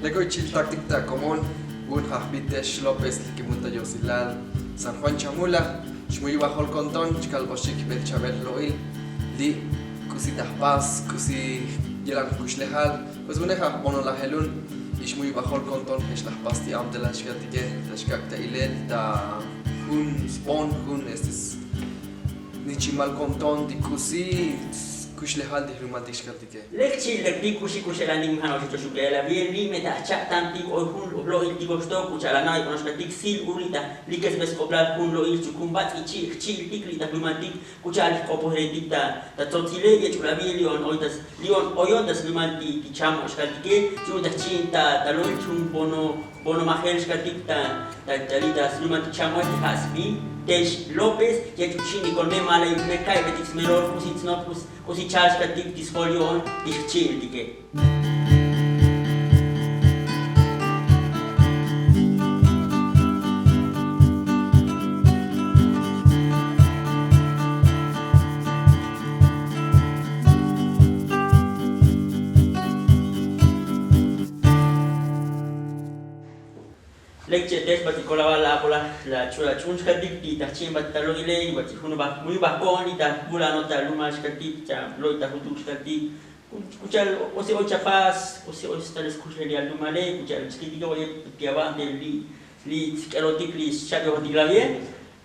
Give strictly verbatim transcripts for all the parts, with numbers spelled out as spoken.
Lek oy chiltaktik ta komon vun jajbitex lópez li kimul ta yosilal san juan chamula. Xmuyubajol konton chkal oxik bel chabel lo'il li' k'usi ta jpas k'usi yelan jkuxlejal. Pues vune' ja' jbonolajelun y xmuyubajol konton jech laj jpas ti abtelal xkaltike ta xkak' ta ilel ta jun sbon jun este snichimal konton ti k'usi kuxlejal ti jlumaltik xkaltike. Lek chi'iltak ti k'uxi k'uxelantik mi jan oxochoxuk e'elaviel li' me ta jcha'tantik oy jun lo'iltik oxtok k'u cha'al ana'oy k'onoxkatik sil u li' ta likesbesk'oblal jun lo'il chukun bats'i chi'il jchi'iltik li' ta jlumaltik k'u cha'al jk'opojeletik ta tzotzile yech'ulaviel li' on oy ta li' on oy on ta slumal ti chamo' xkaltike. Yu'un ta jchi'in ta lo'il chun bono bono majel xkaltik ta li' ta slumal ti chamo' ti ja' sbi tex lópez yech'u chi'in ti kolme' ma'lay me ka'aybetik smelol k'usi tsnop k'usi k'usi cha'al xkaltik ti sjol yo'on ti jchi'iltike. Lek che'tex bats'i kolabal la' akolaj la ch'ul ach'un xkaltik ti ta jchi'in bat ta lo'ile y bats'i jun ba muy ba ko'on li' ta jbul anot ta lumal xkaltik cha lo'il ta jutuk xkaltik. K'u cha'al osi oy chapas osi oy stalel skuxlel yal lumale k'u cha'al chkiltike oye ti avantel li' li' sk'elotik li' xchabijotik lavie.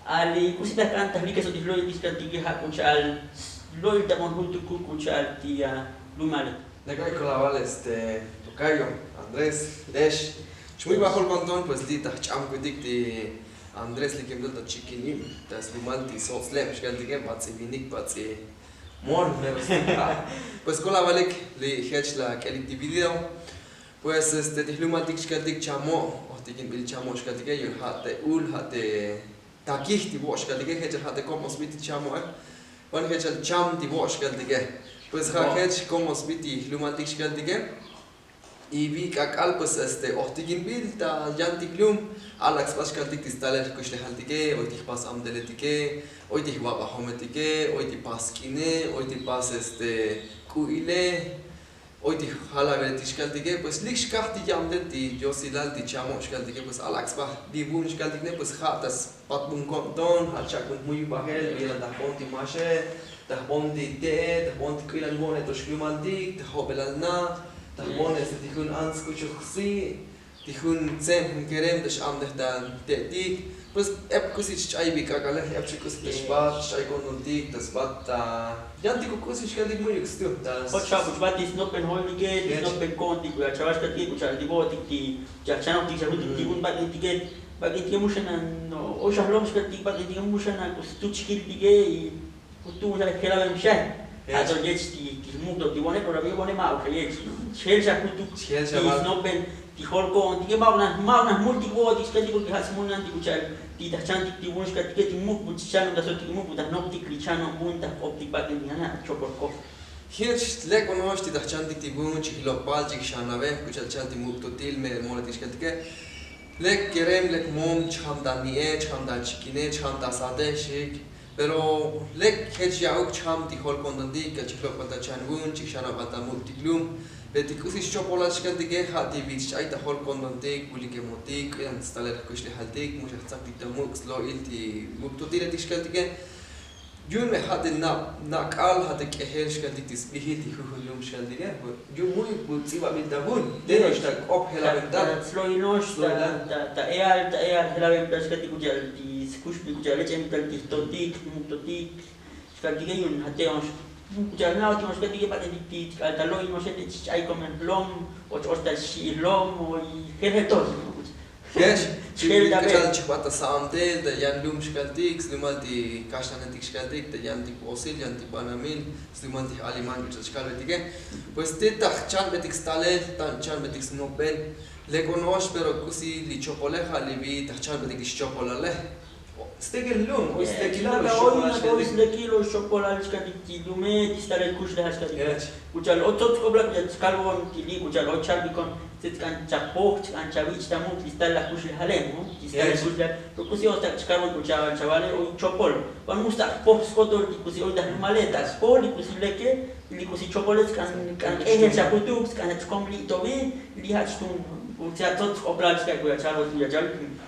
A li k'usi ta jk'an ta jlikesotik lo'il ti xkaltike ja' k'u cha'al lo'il ta mon jutuk k'u cha'al ti a lumale. Lek oy kolabal este tokayo andrés tex xmuybajol konton pues li' ta jch'amkutik ti andrés li kimtel ta chikinib ta slumal ti sotzleb xkaltike bats'i vinik bats'i mol mero stik ja'. Pues kolabalik li jech la k'elik ti video. Pues este ti jlumaltik xkaltik chamo' ojtikinbil chamo' xkaltike yu'un ja' te ul ja' te takij ti vo' xkaltike jechal ja' te komo sbi ti chamo'e. Wan jechal cham ti vo' xkaltike. Pues ja' jech komo sbi ti jlumaltik xkaltike. Y vi k'ak'al pues este ojtikinbil ta yantik lum. Alak sba xkaltik ti stalel jkuxlejaltike oy ti jpas amteletike oy ti jvabajometike oy ti pas k'ine oy ti pas este k'u'ile oy ti jalabetik xkaltike pues lik xkaj ti yabtel ti yosilal ti chamo' xkaltike pues alak sba li vun xkaltikne pues ja' ta spatbun ko'nton ja' chak'un jmuyubajel vilan ta jbon ti maxe ta jbon ti te'e ta jbon ti k'uilan vo'ne to xlumaltik ta jobelal na ta jbon este ti jun ants k'uchuk jsi' ti jun tze'en jun kerem ta x'abnej ta te'tik. Pues ep k'usi chch'ay vi k'ak'ale ep chik k'usi ta xbat chch'ay ko'ntontik ta sbat ta yantik k'usi xkaltik mu'yuk stu ta och ja' k'u xbat ti snopben joltike ti snopben ko'ntik k'u ya' chava xkaltike k'u cha'al ti vo'otik ti ya' chanojtik xa jutik ti vun bak'intike bak'intike muxana. Oy xa jlom xkaltik bak'intike muxana k'u stu chkiltike y jutu' xa jelaben xa. Ja' to yech ti jmuk to ti vone pero la vin vone ma' ok xa yech. Chjel xa jutuk ti snopben ti jol ko'ontike ma' ok na ma' ok na jmultik vo'otik xkaltik porke ja' smulantik k'u cha'al ti ta jchantik ti vun xkaltike ti muk vun chchanob ta sotik muk vun ta jnoptik li chanob vun ta jk'optik bak'intik ja' na' chopol koj. Jech lek' ono'ox ti ta jchantik ti vun chik lokbal chik xanave k'u cha'al chal ti muk' totil me' moletik xkaltike. Lek' kerem lek' mom chjam ta ni'e chjam ta chikine chjam ta satexik. Pero lek' jech ya'uk chjam ti jol ko'ntontik k'al chik lokbal ta chan vun chik xanabal ta muk' tik lum. Pe ti k'usi xchopolal xkaltike ja' ti vi chch'ay ta jol ko'ntontik vulikemotik k'uilan stalel jkuxlejaltik mu xa jtzaktik ta muk' slo'il ti muk' totiletik xkaltike. Yu'un me ja' te nak'al ja' te k'ejel xkaltik ti sbijil ti jujun lum xkaltike. Yu'un muy bu ts'ibabil ta vun te no'ox ta k'op jelabel ta slo'il no'ox ta eal ta eal jelabel ta xkaltik k'u cha'al ti skuxbil k'u cha'al lech'emik tal ti jtotik muk' totik xkaltike yu'un ja' te no'ox k'u cha'al na'otik no'ox xkaltike bak'entik ti k'al ta lo'il no'oxe te chch'ay komel jlom och och ta xchi'il jlom oy jel jel tol. Jex chik'uchal chikbat ta sa'amtel ta yan lum xkaltik slumal ti kaxlanetik xkaltik ta yan ti vosil yan ti banamil slumal ti j'aliman k'uchal xkalbetike. Pues ti ta jchanbetik stalel ta jchanbetik snopbel. Lek' ono'ox pero k'usi li chopole ja' li vi ta jchanbetik li xchopolale. Stekil lum oy stekilal oy xopolal xkaltik ti lume ti stalel kuxlejal xkaltik. K'ucha'al oy tzotz k'oblal k'ucha'al skalbon ti li k'ucha'al oy chalbikon. Tz'etz'k'an chapoj chk'an chavich' ta muk' ti stal laj kuxlejale, no? Ti stal laj kuxlejal. Pero k'usi o ta chkar o k'u chavale o chopol. Ban mus ta jpoj sk'otol ti k'usi oy ta jlumale ta jpoj li k'usi leke li k'usi chopole tz'k'an k'ejel xa jutuk tz'k'an xa chkom li'tovi. Li ja' chtun k'usi atzot sk'oplal chka' k'u ya chal o ya chal.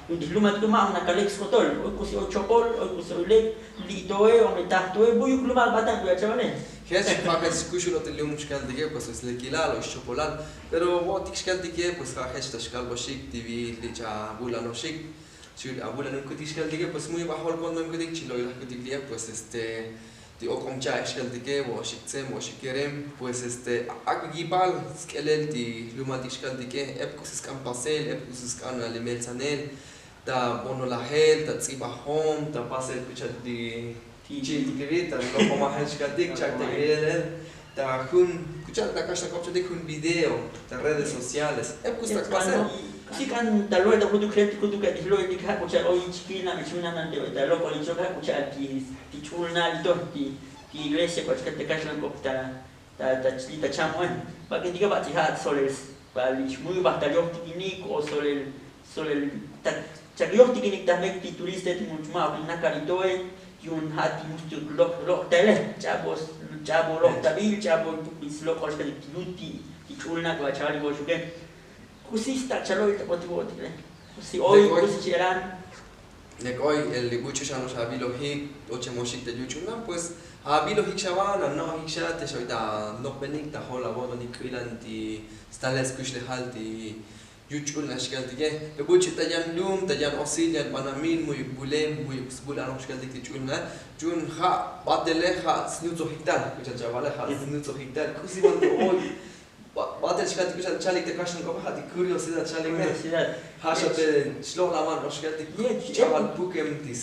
Jun ti jlumal ti k'u ma' jun akalek sk'otol oy k'usi oy chopol oy k'usi oy lek. Li'toe o me tajtoe buyuk lumal batan k'u ya chavale. Jech ja' jech kuxulotik lum xkaltike pues slekilal o xchopolal. Pero bo'otik xkaltike pues ja' jech ta xkalboxik ti vi li' cha avulanoxik. Chi avulanoxik kutik xkaltike pues muy bajol kontonkutik chi lo'ilajkutik li'e pues este ti ok'om cha'ej xkaltike vo'oxik tzem vo'oxik kerem pues este ak' yipal sk'elel ti jlumaltik xkaltike ep k'usi sk'an pasel ep k'usi sk'an alimeltsanel. Ta bonolajel ta tz'ibajom ta pasel k'u cha'al ti chi'il ti kivit ta lok'omajel xkaltik cha'al ta k'elel ta jun k'u cha'al ta kaxlan k'op cha'altik jun video ta redes sociales ep k'usi ta pasel. K'usi k'an ta lo'el ta jutuk jel ti jutuk a' ti jlo'el ti ja' k'u cha'al oy chikil nabel chunanante ta lok'ol ichok ja' k'u cha'al ti ch'ulnal ito ti iglesia k'u achkal ta kaxlan k'op ta ta ta chli ta chamo'e. Bak'intike ba' ti ja' solel ba' li xmuy bajtal yojtikinik o solel solel ta chak yojtikinik ta jmek ti turiste ti much ma' ok nakal itoe. Yu'un ja' ti much ti lok' lok'tele ch'abo ch'abo lok'tabil ch'abo slok'ol xkalik ti yut ti ch'ulnak ba' chalik oxuke. K'usi sta' chalo'il ta k'oti bo'otikle? K'usi oy k'usi chi'elan? Lek oy el li buch'u xa no'ox avilojik ochemoxik ta yuch'unan pues avilojik xa va nano'ojik xa te xa oy ta no'openik ta jol avo'tonik k'u ilan ti stalel skuxlejal ti yuch'ul nax xkaltike. Li buch'u ta yan lum ta yan osil yan banamil muyuk bulem muyuk sbul anoj xkaltik ti ch'ul na. Yu'un ja' batele ja' snutzojik tal k'u cha'al chavale ja' snutzojik tal k'usi van to oy. Batel xkaltik k'u cha'al chalik ta kaxlan k'ope ja' ti kuriosidad chalik me ja' xa te xlo'laman o xkaltik ch'abal pukem ti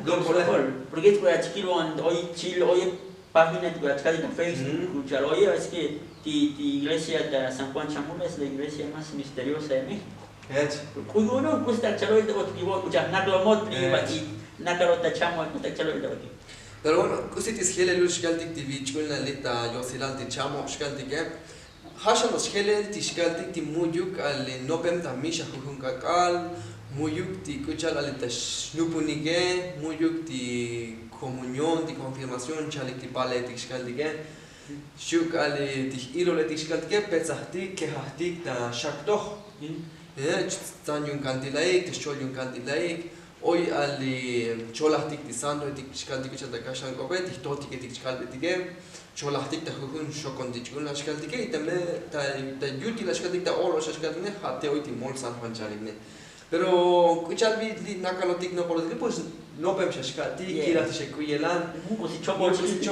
lok'ole. Porque es k'u achikil oy chil oy página ti k'u achkalik ta facebook k'u cha'al oye es que ti ti iglesia ta san juan chamula es la iglesia más misteriosa de méxico. K'u yu'un k'usi ta chalo'il ta otik ivo' k'u cha'al jnak lomot li va' ti jnak lomot ta chamo k'usi ta chalo'il ta otik. Pero bueno k'usi ti sjelelul xkaltik ti vich'ul nali ta yosilal ti chamo xkaltike. Ja' xa no'ox jelel ti xkaltik ti mu'yuk ali nopem ta mix ajujun k'ak'al mu'yuk ti k'u cha'al ali ta xnupunike mu'yuk ti komunión ti konfirmación chalik ti paletik xkaltike. Xu' k'ali ti j'iloletik xkaltike petsajtik kejajtik ta xaktoj. Tzan yu'un kantilaik ta xchol yu'un kantilaik. Oy ali cholajtik ti santoetik xkaltik k'u cha'al ta kaxlan k'ope ti jtojtiketik chkalbetike. Cholajtik ta jujun xokon ti ch'ulnal xkaltike y ta me ta yutil axkaltik ta o'lox axkaltik ne ja' te oy ti mol san juan chalik ne. Pero k'u cha'al vi li' nakalotik nokolotik pues nopem xa xkaltik kilaj ti xek'u yelan. Jun k'usi chopol xkaltik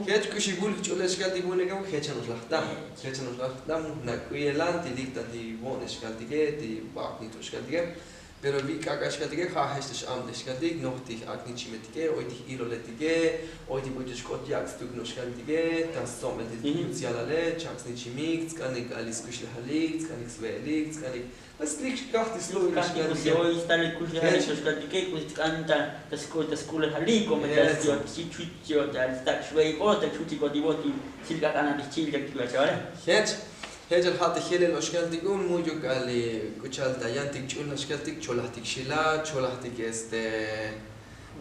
jech k'u xibul jch'ulel xkaltik vu'unike jech xa no'ox laj ta jech xa no'ox laj ta jna' k'u yelan ti lik ta ti vo'ne xkaltike ti ba'aknito xkaltike. Pero vi k'ak'a' xkaltike ja' jech ta x'abtej xkaltik noj ti j'ak'ni chimetike oy ti j'iloletike oy ti buch'u xk'ot yak' stuk no'ox xkaltike ta stsobel ti yutz'yalale chak' snichimik tz'kanik ali skuxlejalik tz'kanik sve'elik tz'kanik. Pues lik kaj ti slo'il xkaltike. Oy stalel kuxlejalik no'ox xkaltike k'usi tz'kan ta sk'ul ta sk'ulejalik o me ta xchich ta stak' xve'ik o ta xjuch'ik o ti vo' ti sil k'ak'ana ti xchi'il yak ti k'u achavale. Jech. Jech al ja' ti jelel oxkaltik un mu'yuk ali k'u cha'al ta yantik ch'ul naxkaltik cholajtik xila cholajtik este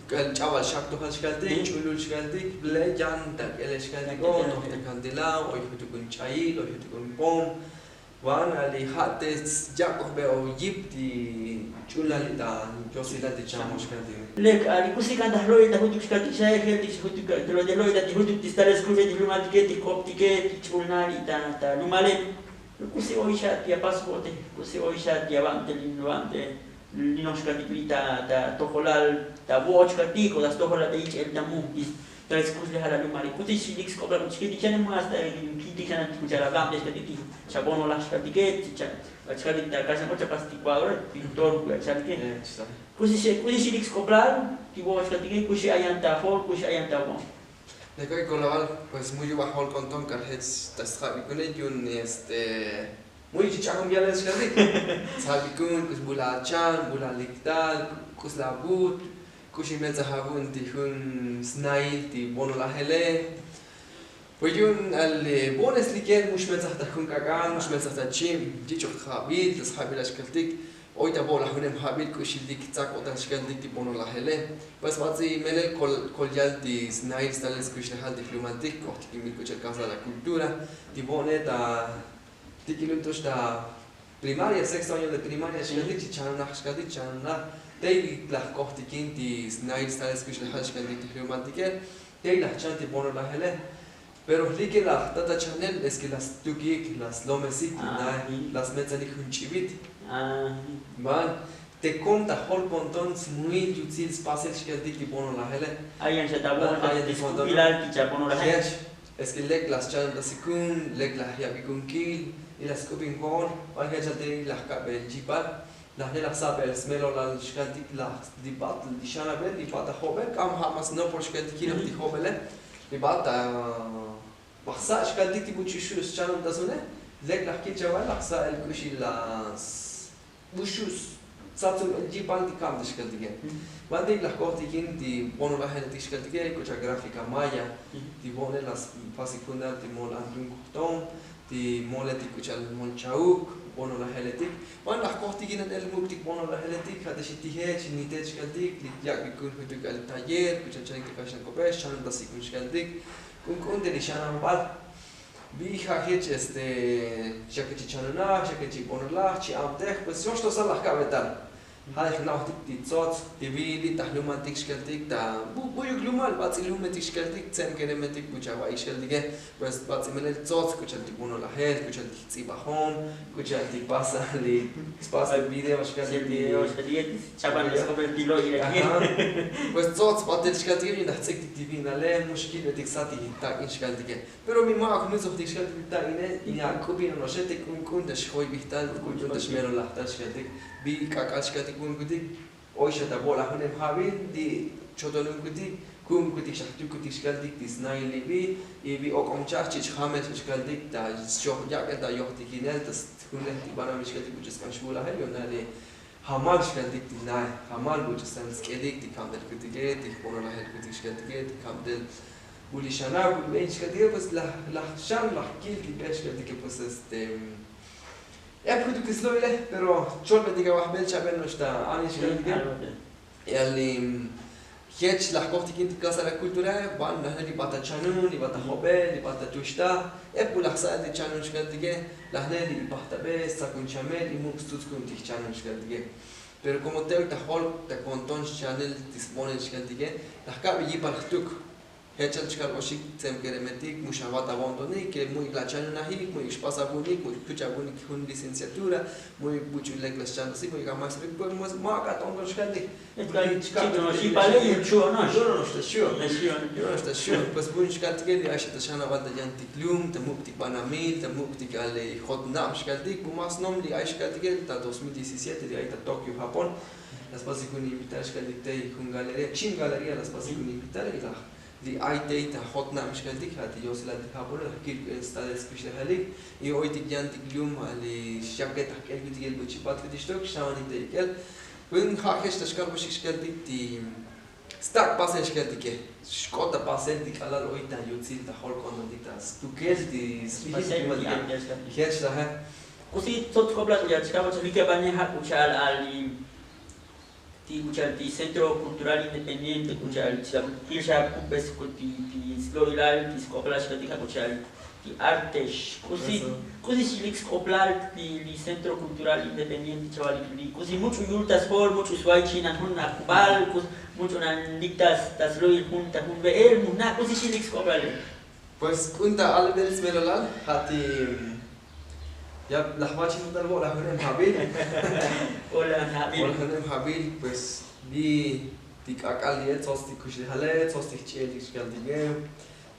k'al ch'abal xaktojal xkaltik ch'ulul xkaltik le yan ta k'ele xkaltik o noj ta kantila oy jutuk un ch'ayil oy jutuk un pom. Van ali ja' te yak'ojbe o yip ti ch'ulnali ta yosilal ti chamo xkaltik. Lek ali k'usi k'an ta jlo'il ta jutuk xkaltik xa jel ti jutuk ta jlo'il ta ti jutuk ti stalel sk'uxe ti jlumaltike ti jk'optike ti ch'ulnali ta ta lumale. K'usi oy xa ti apas bo'ote k'usi oy xa ti ava'ntel in ava'ntel li noxkatik li ta ta tojolal ta vo'ochkatik o ta stojolal ta yich'el ta muk ti stalel sk'uxlejal alumalik k'usi xilik sk'oblal k'u chikitik xa ne mu hasta kitik xa na ti k'u cha'al ava'ntel xkatik ti xa bonolaj xkatike ti xa achkatik ta kaxan k'o chapas ti kuadro pintor k'u ya chalike. K'usi xilik sk'oblal ti vo'ochkatike k'usi ayan ta jol k'usi ayan ta vo'on. Lek oy kolabal pues muy yuba' jol k'onton k'al jech ta sjabi kune yu'un este muy chi ch'ajun viales xkaltik. Sjavikun k'us bula' chan bula' liktal k'us la' but k'uxi meltzaj avu'un ti jun snail ti bonolajele. Pues yu'un al bo'ones likel mu xmeltzaj ta jun k'ak'al, mu xmeltzaj ta chib, yich'oj jabil ta sjabil xkaltik. Oy ta bo'laj junem jabil k'uxiltik tzak otal xkaltik ti bonolajele. Pues bats'i melel kol yal ti snail stalel skuxlejal ti jlumaltik k'ojtikinbil k'u cha'al casa la cultura. Ti bo'one ta tik'ilun t'ux ta primaria, sexto año de primaria xkaltik chi chanunaj xkaltik chanunaj. Tey laj k'ojtikin ti snail stalel skuxlejal xkaltik ti jlumaltike. Tey laj chan ti bonolajele. Pero jlike laj tata chanel es ke la stukik la slomesik ti nae, la smetzanik jun ch'ibit. Van te kom ta jol konton smuil yutsil spasel xkaltik ti bonolajele. Ayan xa ta bonolajele. Jech es ke lek la schanuntasikun, lek la yabikun kil y la sk'upin jol. Van jech a te laj kabel yipal. Laj ne laj sabel smelolal xkaltik laj li bat li xanabel li bat ta jobel k'am ja' mas nopol xkaltik jiloj ti jobele. Li bat ta baj sa' xkaltik ti buch'u xu' schanuntasune. Lek laj kil chaval laj sa' el k'uxi la buxu' satsun el yipal ti kab ti xkaltike. Bantik laj kojtikin ti bonolajenetik xkaltike k'u cha gráfica maya. Ti bo'one la spasik jun tal ti mol antun kojtom ti moletik k'u cha'al mol chauk bonolajeletik. Ban laj kojtikin el muk'tik bonolajeletik ja' te xi tijech nitech xkaltik li yak'bikun jutuk k'al taller k'u cha'al chanik ta kaxlan kopex chanuntasik jun xkaltik. K'unk'un te li xananbal. Bi ja' jech este xa ke chi chanunaj xa ke chi bonolaj chi abtej pues yoxtosal laj kabetal. Ja' laj na'ojtik ti tsots ti bi li' ta jlumaltik xkaltik ta buyuk lumal bats'i lumetik xkaltik tze'em keremetik k'u cha'al ba'ik xkaltike. Pues bats'i melel tsots k'u cha'al ti bonolajel k'u cha'al ti jtz'ibajom k'u cha'al ti pasa li spasel video xkaltik ti chaban sk'opel ti lo'il. Pues tsots batel xkaltike bin laj tz'iktik ti bi'nale mu xkilbetik sa ti tak'in xkaltike. Pero mi ma' ok nutzojtik xkaltik ta ine ni ak'upin onoxe te k'unk'un ta xjoybijtal k'unk'un ta xmelolajtal xkaltik. Bi k'ak'al xkaltik k'unkutik. Oy xa ta bo'laj junem jabil li' chotonunkutik. Ku'unkutik xa jtukutik xkaltik ti snail li' bi y bi ok'omchaj chich' jamel xkaltik ta xoj yak'el ta yojtikinel ta junlej ti banamil xkaltik k'u ch'us k'an xbulajel yona' li'. Jamal xkaltik ti nae jamal buch'u stan sk'elik ti kabtel kutike ti jbonolajel kutik xkaltike ti kabtel. Buli xana buli bein xkaltike pues laj xan laj kil ti be xkaltike pues este. Ep jutuk ti slo'ile pero cholbetik abajbel chabel noxta anil xkaltike. Ya li jech laj kojtikin ti casa la culturae ban laj ne li bata chanun li bata jobel li bata tuxta. Ep bu laj sa'el ti chanun xkaltike. Laj ne li ibajtabe stzakun chamel imuk' stutz ku'un ti jchanun xkaltike. Pero komo te oy ta jol ta konton xchanel ti sbonel xkaltike laj kabe yipal jtuk. Jechal chkal oxik tze'em keremetik mu xabat abontonik ke mu'ik la chanunajik mu'ik xpas abunik mu'ik kuch abunik jun licenciatura. Mu'ik buch'u lek la xchantasik mu'ik amaestroik pues ma' k'a tonton xkaltik. Xipale yu'un chu'onox. Yu'un onox ta xu'. Yu'un onox ta xu'. Pues bun xkaltike li ay xa ta xanabal ta yantik lum ta muk'tik banamil ta muk'tik ali jotnab xkaltik bu mas nom li ay xkaltike ta dos mil diecisiete li ay ta tokio japón. La spasik jun invitar xkaltik tey jun galería chin galería la spasik jun invitar y laj li ay tey ta jotnab xkaltik ja' ti yosilal ti japón laj kil k'u el stalel skuxlejelik. Y oytik yantik lum ali xyaket ta jk'el kutik el buch'ibat kutik xtok xabanik tey k'el. Jun ja' jech ta xkalboxik xkaltik ti stak' pasel xkaltike. Xk'ot ta pasel ti k'alal oy ta yutsil ta jol k'ontontik ta stukel ti spijil ti jech laje. K'usi tsots k'oplal ya chkabal chalik ya bane ja' k'u cha'al ali ti k'u cha'al ti centro cultural independiente k'u cha'al chilabul kil xa kukbes ti slo'ilal ti sk'oplal xkaltik ja' k'u cha'al ti artex. K'usi k'usi xilik sk'oplal li centro cultural independiente chavalik li k'usi much'u yul ta sjol much'u sway chinan jun akubal k'usi much'u nan lik ta slo'il jun ta jun ve'el mu jna' k'usi xilik sk'oplale. Pues k'un ta alabel smelolal ja' ti ya laj vachin tal vo'laj junem jabil. Vo'laj junem jabil pues bi ti k'ak'al li'e tsots ti kuxlejale tsots ti jch'i'el ti xkaltike.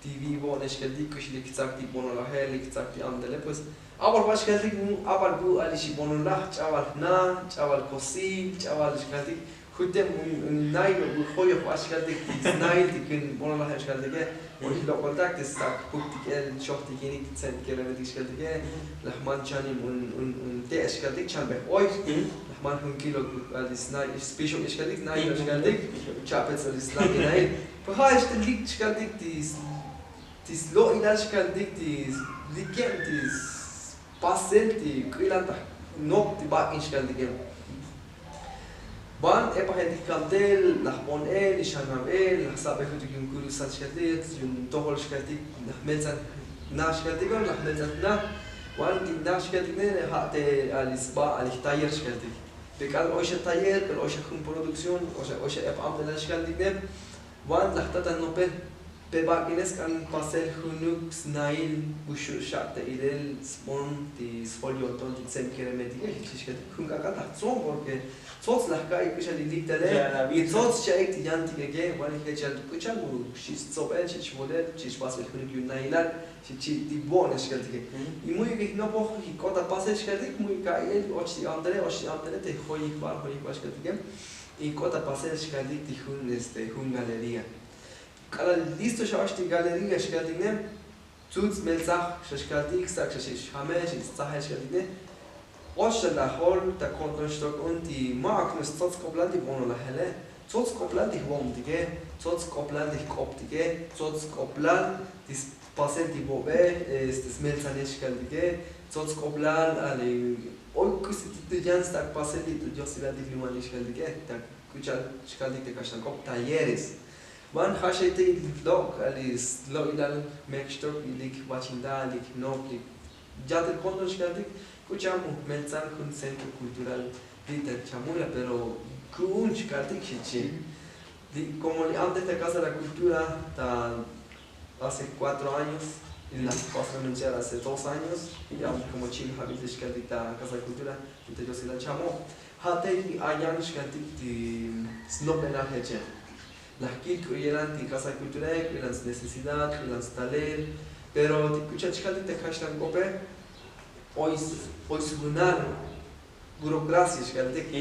Ti bi vo'ne xkaltik k'uxlik tzak ti bonolajel lik tzak ti antele pues. Abal vach xkaltik mu abal bu ali xibonolaj ch'abal jna ch'abal kosil ch'abal xkaltik. Jutem un nail bu joyoj vach xkaltik ti snail ti kun bonolajel xkaltike. Oy jlok'oltak ti stak' juktik el xojtikinik ti tze'en ti kelemetik xkaltike. Laj man chanim un te' xkaltik chanbej oy. Laj man jun kilo ali snail spixok xkaltik nail xkaltik. Chapetz ali snail nail. Pues ja' xtelik xkaltik ti Ti slo'ilal xkaltik ti slikeb ti spasel ti k'uilan ta nop ti bak'in xkaltike. Van ep ajentik kantel laj on el ixanab el laj sabe jutuk yun kurusal xkaltik yun tojol xkaltik laj meltzan na xkaltik o laj meltzan na. Van ti na xkaltik ne ja' te alij sba alij taller xkaltik. Pe k'al oy xa taller pe oy xa jun produkción oy xa ep abdelal xkaltik ne. Van laj tatan nopel pe bak'ine sk'an pasel junuk snail uxu' xak' ta ilel sbon ti sjol yolton ti tze'm keremetike xchi xkaltik jun k'ak'al laj tzon porke tzots laj ka'i k'uxal ilik tale. Y tzots cha'ik ti yantik eke van jechal k'uchal mu xich' tzobel xich' volel xich' pasbel junuk yunailal xich' ti bo'ne xkaltike. Y mu'yuk ijnopoj ijk'ot apasel xkaltik mu'yuk ka'i el och ti abdele och ti abdele te joyijbal joyijbal xkaltike. Ijk'ot apasel xkaltik ti jun este jun galería. K'alal listo xa och ti galería xkaltik ne tzutz meltzaj xa xkaltik sak xa xich' jamel xich' stzajel xkaltik ne. Och xa lajol ta ko'nton xtok un ti ma'uk nus tzots k'oplal ti bonolajele. Tzots k'oplal ti jbomtike tzots k'oplal ti jk'optike tzots k'oplal ti spasel ti bobe este smeltzanel xkaltike. Tzots k'oplal ali oy k'usi ti tu yan stak pasel ti tu diosilal ti jlumaltik xkaltike ta k'uchal xkaltik ta kaxlan k'op talleres. Van ja' xeite lok' ali slo'ilal mekxtok ilik jbachintal lik jnop lik yatel ko'nton xkaltik. K'uchal mu jmeltzan jun centro kultural li' ta chamula pero ku'un xkaltik xchi. Li' komo li' antej ta casa la kultura ta hace kuatro años y la pasla menchar hace dos años y antej komo chil jabil te xkaltik ta casa la kultura. Li' ta yosilal chamo ja' te li' ayan xkaltik ti snopelal jeche. Laj kil k'u yelan ti casa la kultura k'u yelan snecesidad k'u yelan stalel. Pero ti k'uchal xkaltik ta kaxlan k'ope oy oy svunal burokracia xkaltik.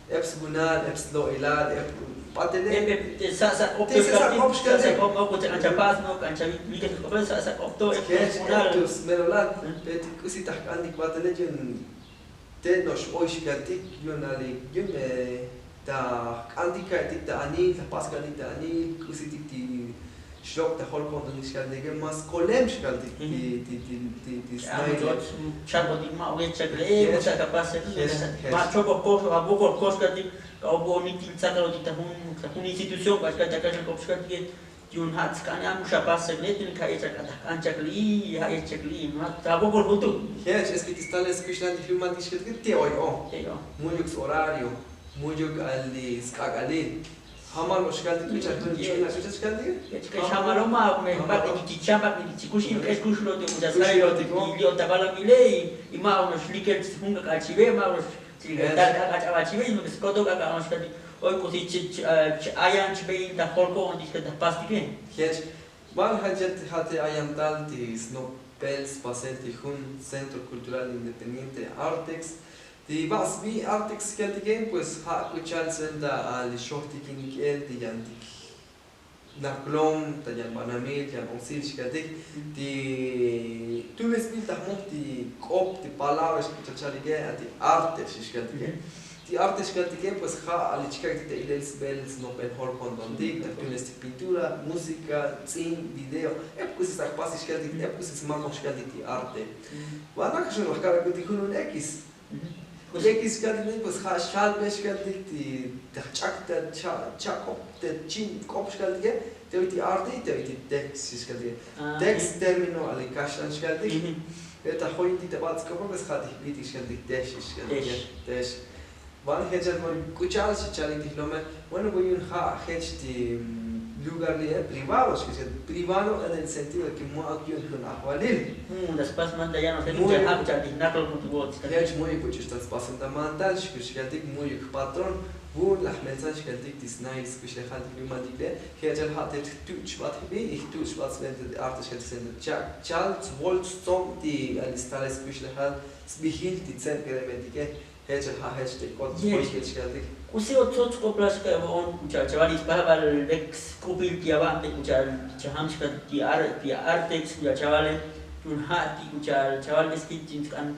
Ep svunal ep slo'ilal ep batelel. Ep ep te sa' sa' k'op te sa' sa' k'op xkaltik. K'an chapas no k'an chavi vike sa' k'op to ep svunal. Ep tu smelolal pe ti k'usi ta jk'antik batelel yun. Te no'ox oy xkaltik yun ali yun me ta jk'antik ka'etik ta anil ta jpas ka'etik ta anil k'usitik ti xlok' ta jol ko'ntonik xkaltike mas kolem xkaltik ti ti ti ti ti snail. Chak'otik ma' oye chakle'e ma' chakapasek ma' chokoj kox avokol kox kaltik. Ka'obonik ti tzakarotik ta jun ta jun institución k'ax kaltik akaxan k'op xkaltike. Yun ja' tsk'an ya mu xapasek le tun ka'yech ak'an ta jk'an chakli'i ja'yech chakli'i ma' ta avokol jutuk. Jech es ke ti stalel skuxlan ti jlumaltik xkaltike ti oy o. Mu'yuk shorario. Mu'yuk ali sk'ak'alil. Jamal oxkaltik k'uchal jun ch'u'un ak'uchal xkaltike. Jech ke xamalo ma' me jbak'etik ti cham bak'etik ti kux in k'ex kuxlotik muchas kaylotik. Li' otabalamile y ma' onox likel jun k'ak'al chive ma' onox tal k'ak'al ch'abal chive sino ke skotok k'ak'al onox kaltik. Oy k'usi ch' ayan chbein ta jolko'on ti xkaltik ta jpastike. Jech. Bal jech ja' te ayan tal ti snopel spasel ti jun centro kultural independiente artex. Ti ba' sbi artex xkaltike pues ja' k'uchal senta ali xojtikinik el ti yantik naklom ta yan banamil yan otsil xkaltik. Ti tu'un sbil ta jmoj ti k'op ti palabra xk'uchal chalike a ti arte xkaltike. Ti arte xkaltike pues ja' ali chkaktik ta ilel sbel snopel jol kontontik ta tu'un stik pintura músika tz'in video. Ep k'usi stak pastik xkaltik ep k'usi smakoj xkaltik ti arte. Bal nakaxun laj ka'bekutik junun ekis. Ekis xkaltik ne pues ja' xalbe xkaltik ti taj ch'ak ta cha'k'op te chin k'op xkaltike. Te oy ti arte y te oy ti tex xkaltike. Tex termino ali kaxlan xkaltik. Pero ta joyintik ta batz'k'ope pues ja' ti jbitik xkaltik tex xkaltike. Tex. Van jechal k'uchal xi chalik ti jlome. Bueno voy yun ja' jech ti lugar li'e privado xk'uchal privado en el sentido de ke ma'uk yu'un jun ajvalil. Mu ta spas manta yanoxel mu'yuk. Jech mu'yuk vuch'ux ta spasel ta mantal xk'uxkaltik mu'yuk jpatrón. Vu'un laj meltzan xkaltik ti snail skuxlejal ti jlumaltik le'. Jechal ja' te jtuch' xbat jbi y jtuch' xbat sbel te arte xkaltik senta chak' chal tsvol tstom ti ali stalel skuxlejal sbijil ti tze'm keremetike. Jech ja' jech te k'ot. K'usi o tzots k'oplal xka'ebon k'ucha'al chaval ispajabal lek sk'upil ti aban te k'ucha'al chajam xka ti artex k'ucha'al chavale. Yun ja' ti k'ucha'al chaval beskil chin sk'an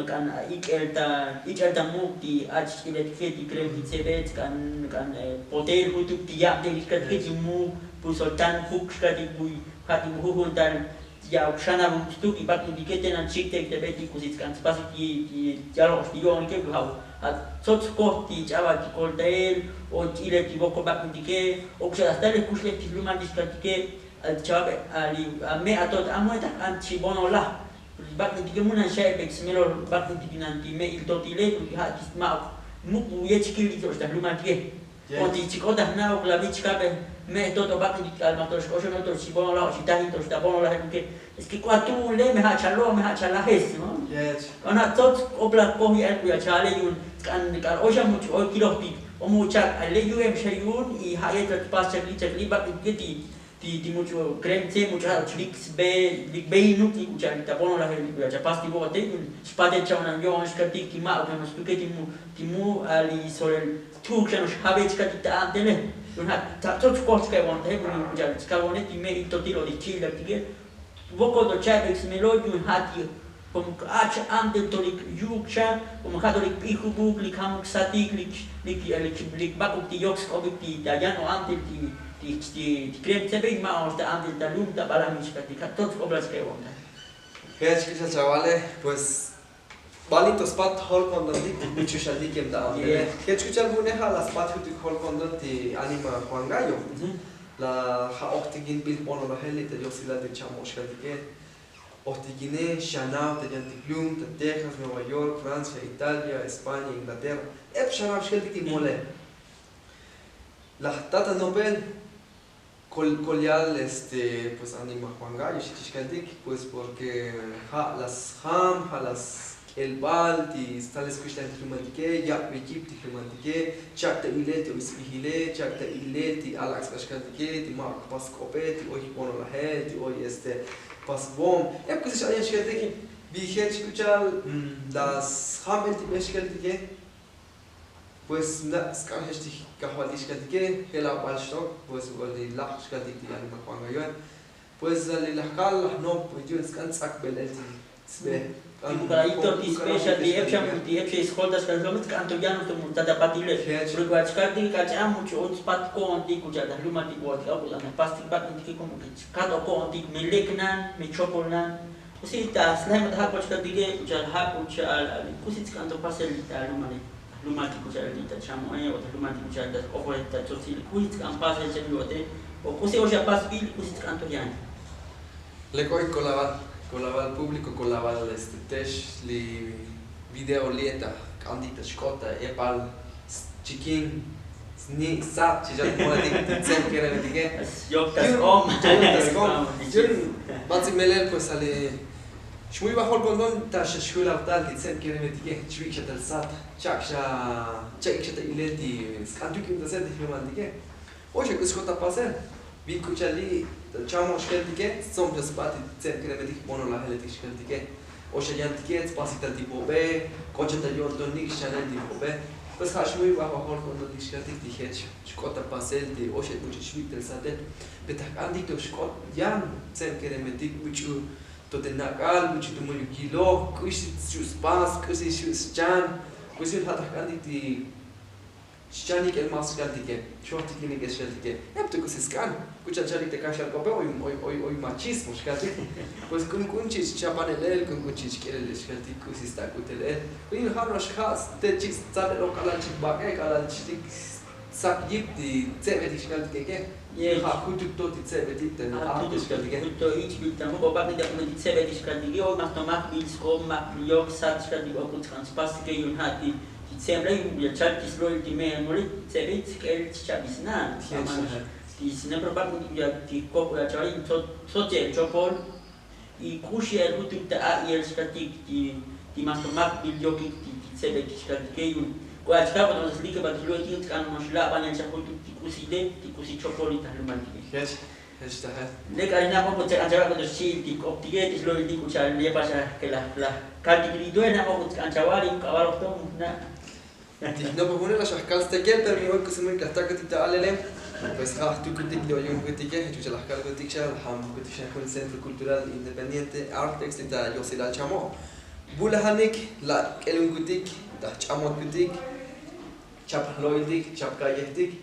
k'an ik'el ta ik'el ta muk' ti ach ch'iletike ti krem ti tzebetz k'an k'an potel jutuk ti yab' te ixkatike ti muk' pusoltan juk xka ti kuy. Ja' ti mu jujun tal ya'uk xanabuk stuk y bak'intike tenan chiktek te betik kusi tsk'an tspasik ti yalo'ox ti yo'onike ja' tsots koj ti ch'abal ti koltael o ch'ilel ti boko bak'intike o kuxal hasta lek kuxlej ti jlumal ti xkaltike. Al chabe ali ame' atot amuetaj an chibonolaj bak'intike munan xa'ebek smelol bak'intikinan ti me'il totile ja' ti ma'uk muk' yechkil ti to'ox ta jlumaltike. O ti chik'ot ta jna'uk la bi chkabe me' toto bak'intik k'al ma to'ox k'oxon o to'ox chibonolaj o chitajin to'ox ta bonolaj. Es ke k'uat tu'un le me ja' chalo' me ja' chalajes no. Ana' tsots k'oplaj koj ya'el k'u ya chale yu'un tsk'an k'al oy xa much' oy kilojtik o much'ak ale yu'em xa yu'un y ja' yet la tpas chakli chakli bak'intike ti ti much'u kremtse much'u ja' chlik sbe lik beinuk lik ucha' lik ta bonolaj lik ucha' chapas ti bo'ote xpatel cha'onan yo'on xkatik ti ma'uk yanox tuke ti mu ti mu ali solel tu'uk xanox jabe chkatik ta antele. Yu'un ja' ta tsots koj chka'e bontaje yu'un ucha' chka'e bone ti me'il totil o lik chi'ilak tike. Boko to cha'ebek smelo yu'un ja' ti Komo ach antel to lik yu'uk xa komo ja' to lik p'ijubuk lik jamuk satik lik lik lik bak'uk ti yok sk'obik ti ta yan o antel ti ti ti krem tsebey ma' ox ta antel ta lum ta balamix ka ti ja' to tsk'oblal sk'ebon ta. Jech k'uxal chavale pues balin to spat jolkonton ti muchuxal ti kem ta antel. Jech k'uxal vune ja' la spat jutik jolkonton ti anima juan gallo la ja' ojtikin bil bonolajel li ta yosilal ti chamoxkal tike. Ojtikine xanav ta yantik lum ta texas nueva york francia italia españa inglaterra. Ep xanav xkeltik ti mole laj tata nopel. Kolyal este pues anima juan gallo xi chixkeltik pues porke ja' la sjam ja' la sk'elbal ti stalel skuxlajel ti jlumaltike yak' beyip ti jlumaltike. Chak' ta ilel ti oy sbijile chak' ta ilel ti alak' sk'axkaltike ti ma' kpas k'ope ti oy jbonolajel ti oy este pasbom. Ep k'usi xa'yan xkeltik bijel chik'uchal la sjam el ti bexkeltike. Pues na' sk'an jech ti kajvaltik xkeltike jel abal xtok pues oli laj xkeltik ti anima juan gallo. Pues ali laj kal laj nop yu'un sk'an tz'akbel el ti sbe. Ti bukalayito ti sbe xa ti ep xa ti ep xa iskolta xkal jlomel sk'an to yan to mutata patile. Porque va chkal ti kach'am mucho un spat ko'on ti kucha' ta jlumal ti bo'ot k'ab ta pastik bak'in ti komo ke chkat o ko'on ti me lek nan me chopol nan. Kusi ta slajim ta ja' kucha' katike kucha' ja' kucha' kusi tsk'an to pasel ta jlumal ta jlumal ti kucha' ta chamo'e o ta jlumal ti kucha' ta sk'opoje ta tsotsil kusi tsk'an pasel cha yo'ote o kusi oxa pasbil kusi tsk'an to yan. Lek oy kolaval kolaval publiko kolaval este tex li video li' ta jk'antik ta xk'ot ta epal chikin sni' sat chi cha'tik moletik ti tze'm keremetike. Yok ta sk'om. Yu'un batz'i melel pues ali xmuy bajol konton ta xa xjulav tal ti tze'm keremetike chvik' xa tal sat chak' xa cha'ik xa ta ilel ti sk'antuk yu'un ta sel ti jlumaltike. Oy xa k'usi xk'ot ta pasel bin k'u cha'al li' ta chamo'ox xkeltike stsob xa sba ti tze'm keremetik jbonolajeletik xkeltike. O xa yantike tspas ital ti bobe k'ot xa ta yo'ntonik xchanel ti bobe. Pues ja' xmuy bajol kontonik xkeltik ti jech xk'ot ta pasel ti oy xa k'u cha'al xvik' tal satel. Pe ta jk'antik to xk'ot yan tze'm keremetik buch'u to te nak'al buch'u to mu'yuk yiloj k'usi xu' spas k'usi xu' schan. K'usi ja' ta jk'antik ti xchanik el mas xkaltike xojtikinik el xkaltike. Ep to k'usi sk'an k'u cha'al chalik te kaxal k'ope oy oy oy machismo xkaltik. Pues k'un k'un chi' xchapan el el k'un k'un chi' xk'el el xkaltik k'usi stak'ut el el. K'un yin ja' no'ox ja' te chik stzal el o k'alal chik bak'e k'alal chik sak yip ti tze'betik xkaltike ke. Ja' jutuk to ti tze'betik te ja' jutuk xkaltike. Jutuk to ich bil ta muk o bak'e te k'usi tze'betik xkaltike oy mas to mak bil sk'o mak yok sat xkaltik o k'u tsk'an spastike yu'un ja' ti ti tze'ble yu'un ya chal ti slo'il ti me'el mole ti tze'be ti sk'el ti chabisnal. Ti sine pero bak' ya ti kok ya chavale tsots ya chopol. Y k'ux ya el jutuk ta a' y el xkatik ti ti mas to mak bil yokik ti tze'be ti xkatike yu'un k'u ya chkab o ta mas like ba ti slo'il ti sk'an mas la' ban ya chal jutuk ti k'usi le ti k'usi chopol y ta jlumal ti. Jech jech ta jech. Lek ali nab'o k'u tzeq'an chawal k'u to xchi'il ti k'optike ti xlo'il ti k'u cha'al yepax a ke laj laj kaltik li' to nab'o k'u tzeq'an chawal y k'ab'al ojtom na'. Ti jnopoj une la xajkal stekel pero mi oy k'usi mul kajtakutik ta alelem. Pues ja' jtukutik li' oyunkutike jech k'u cha'al laj kalkutik xa laj jamkutik xa jun centro cultural independiente artex li' ta yosilal chamo'. Bulajanik la k'elunkutik ta jch'amotkutik. Chap jlo'iltik chap ka'yejtik.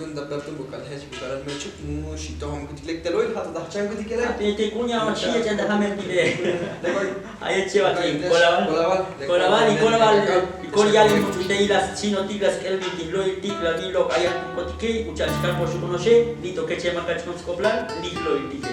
chukun ta pertun bukal jech bukal mechuk mu xitojom kutik lek te lo'il ja' ta jchan kutik lek. Te kuña ma chi yech'an ta jamel ti le. Ayet cheva ki kolabal. Kolabal y kolabal. Y kol yal much'u te ilas chino tik las k'el ti lo'il tik la vilo ayan kotike uchal chkan por xukunoxe. Lito keche makach kun sk'oplal lik lo'il tike.